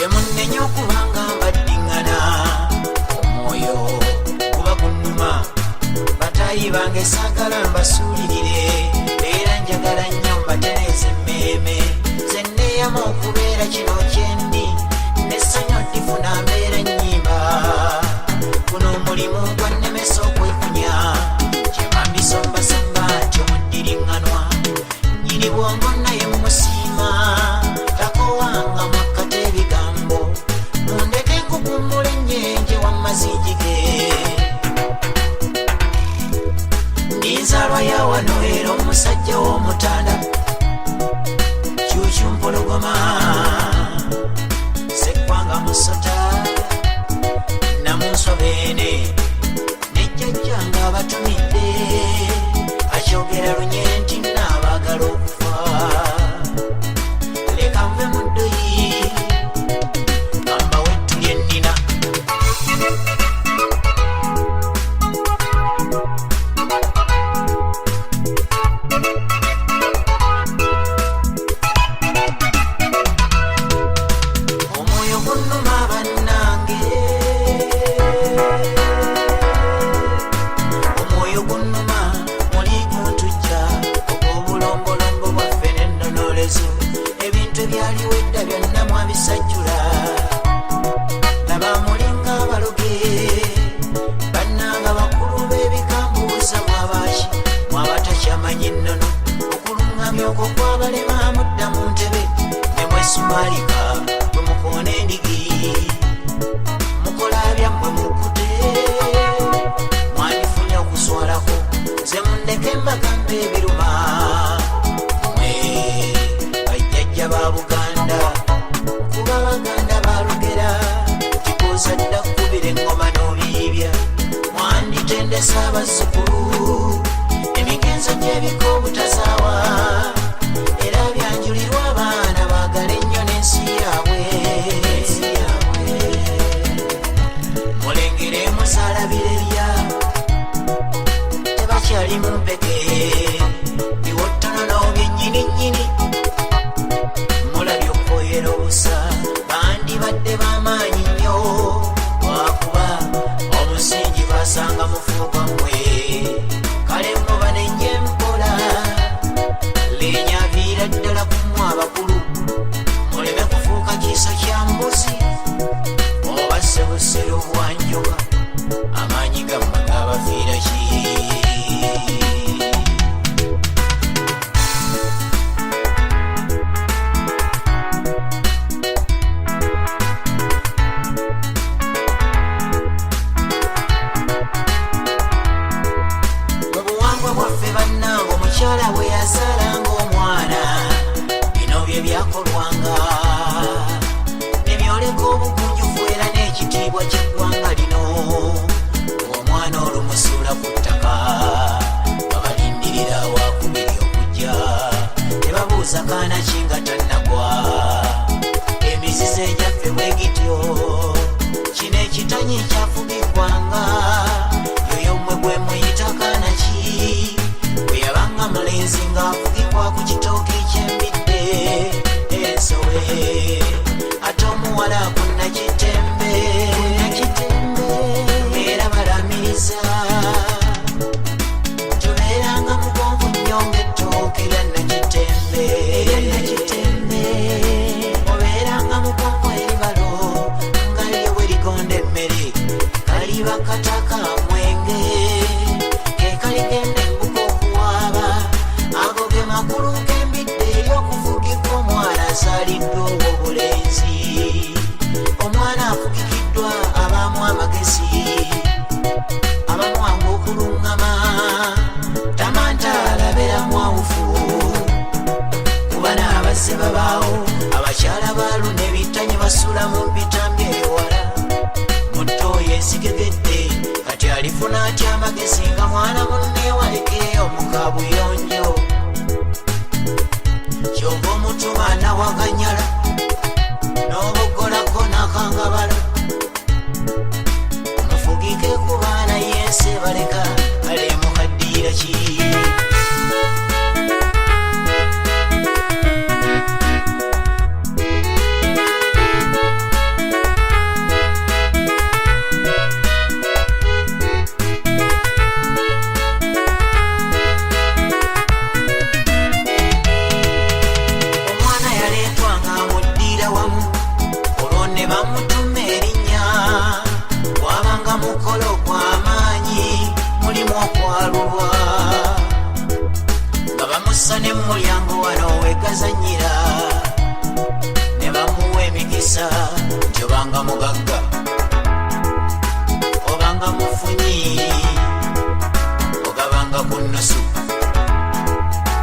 Temunnenya okubanga mbaddiŋŋana, omwoyo guba gunnuma. Batayi bange saagala mbasuulirire, era njagala nnyo mbatereeza emmeeme. Nze neeyama okubeera kino kyendi, nessanyu ddifuna mbeera nnyimba. Guno omulimu gwannemesa okwekunya, kyemambisombasamba ntyo muddiriŋŋanwa. Nnyini bwongo naye mmusiima, takowanga mwakkata ebigambo. Mundeke nkukummula ennyenje wammazinjige. Ndinzalwa ya wano era omusajja w'omutanda, kyukyu mpologoma, sekwanga musota namunswa beene. Nejjajjanga abatumidde akyogera lunye nti naabaagala okufa. Leka nve mu ddoyi gambawe ettu lye nnina. Omwoyo gunnuma bannange, omwoyo gunnuma muli guntujja, ogw'obulombolombo bwaffe n'ennonolezo. Ebintu ebyaliwo edda byonna mwabisajjula, laba mulinga abaloge. Bannanga bakulu b'ebikambuuza, mwabaki mwabatakyamanyi nnono? Okuluŋŋamya okwo kwabalema, mudda mu ntebe ne mwesumalika bwe mukoona endigi. Mukola byammwe mukute, mwandifunye okuswalako. Nze mundeke mbagamba ebiruma mwe bajjajja ba Buganda, kuba Baganda balugera tikuusa dda kkubira eŋŋoma n'obiibya. Mwanditendesa abazzukulu emigenzo gy'ebika obutazaawa, era byanjulirwa abaana baagala ennyo n'ensi yaabwe. Mulengere muzaalabirerya, tebakyali mu mpeke, biwottonono byennyini nnyini. Mulabye okukoyera obusa, bandibadde b'amaanyi nnyo, lwakuba omusingi basanga mufu gwammwe. Kale mubanenye mpola, linyaviira ddala ku mmwe abakulu, muleme kufuuka kiiso kya mbuzi oba sebusero bwanjoka. Amaanyi gammwe gabafiira ki? Mu buwangwa bwaffe bannange, omukyala bwe yazaalanga omwana, bino bye byakolwanga ne byoleka obugunjufu era n'ekitiibwa ky'eggwanga lino. Omwana olumusuula ku ttaka, babalindirira wakubiri okujja, tebabuuza kaana ki nga tannagwa. Emizizo egyaffe bwe gityo, kino ekitanyi kyafugikwanga yoyo mmwe gwe muyita kaana ki. Bwe yabanga mulenzi ng'afugibwa ku kitooke ekyembidde ensowe, ate omuwala ku Nakitembe, era balamiriza tubeeranga mugonvu nnyo ng'ettooke lya Nakitembe. Obeeranga mugonvu eribalo nga lyo bwe ligonda emmere, kaliba kataka mwenge ke kaligenda embuga okuwaaba. Ago ge makulu g'embidde ery'okufugika omwana azaaliddwa ow'obulenzi. Omwana afugikiddwa abaamu amagezi, abamwangu okuluŋŋama, tamantaala, beera mwawufu kuba n'abazze babaawo. Abakyala baalu n'ebitanyi basula mu mpitambi ewala mutoyo ensigegedde. Kati alifuna atya amagezi nga mwana munneewaleke omukabuyonjo? Kyova omutuma nawaganyala n'obogolako n'akangabala. Mufugike ku baana yensi ebaleka, kale mukaddiira ki? webazanyira ne bamuwa emikisa nti obanga mugagga obanga mufunyi ogabanga ku nnusu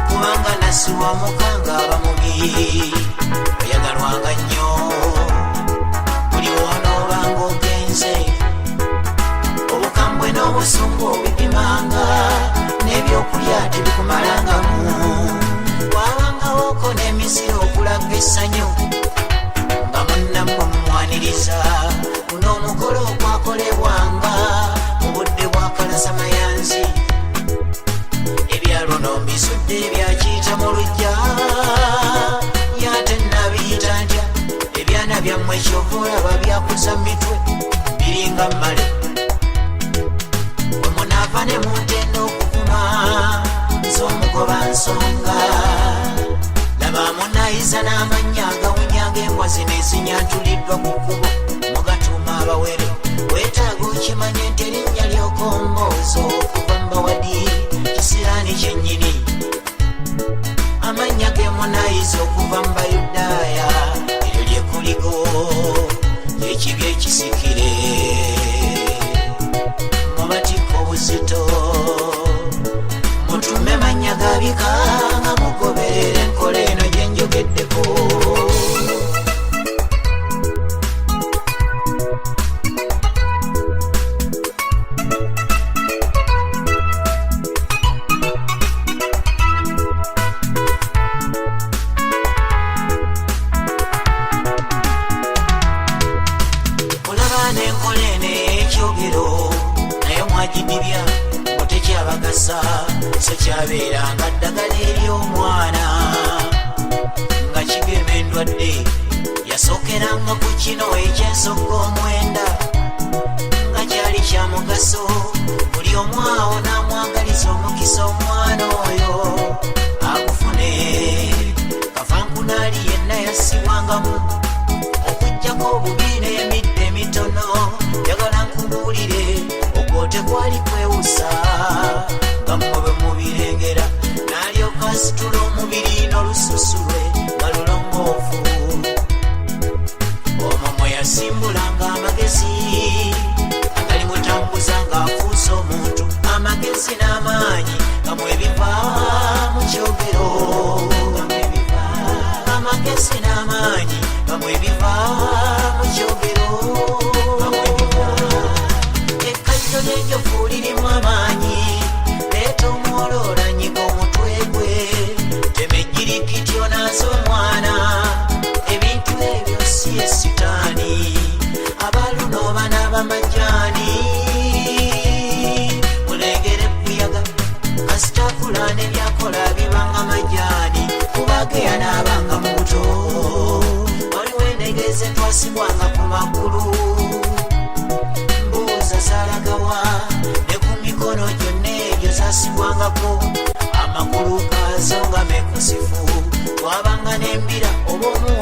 kubanga nasiwa mukanga aba mubi oyagalwanga nnyo buli wonoobanga ogenze obukambwe n'obusungu obipimanga n'ebyokulya tebikumalangamu wabangawoko n'emiziro okulaga essanyu nga munnammwe mumwaniriza. Guno omukolo ogwakolebwanga mu budde bwa kalasamayanzi. Ebyalo nombizudde ebyakiyita mu lujja yate nabiyita ntya ebyana byammwe kyova olaba byakuza mitwe biringa mmale bwe munaava ne muntenda okukuma nze omugoba nsonga laba munayiza n'amannya agawunya ng'embwa zino ezinyantuliddwa ku kkubo mugatuuma abawere. Weetaaga okimanye nti erinnya ly'okomboozo okuva mu bawadi kisiraani kyennyini. Amannya ge munayiza okuva mu Bayudaaya eryo lyekuligo ekibi ekisikire mubatikka obuzito mutume mannya ga bika nga mugoberera enkola eno gye njogeddeko. Olaba n'enkola eno ey'ekyogero naye mwagidibya mutekyabagasa so kyabeeranga ddagala ery'omwana nga kigema endwadde yasookeranga ku kino ekyensogga omwenda nga kyali kya mugaso buli omu awo n'amwagaliza omukisa omwana oyo agufune. Kafankunaali yenna yassibwangamu okuggyako obubi n'emiddo emitono. Njagala nkubuulire ogwo tekwali kwewusa nga mmwe bwe mubirengera n'alyoka asitula omubiri n'olususu lwe nga lulongoofu omwo mwe yasimbulanga amagezi agalimutambuza ng'afuuse omuntu amagezi n'amaanyi nga mwebiva mu kyogero amagezi n'amaanyi nga mwebiva mu kyogero. Ekkajjo ly'enjovu lirimu amaanyi leeta omwoloolanyiga omutwe gwe tema ejjirikiti onaaze omwana ebintu ebyo si esitaani abaluno banaabamajaani mulengere buyaga kasita akula nebyakola bibanga majaani kubageya n'abanga mu buto. Waliwo endege zetwasibwanga ku magulu mbuuza zalagawa ne ku mikono gyonna egyo zasibwangako amakulu gaazo nga mekusifu twabanga n'embira oba omuwumbi.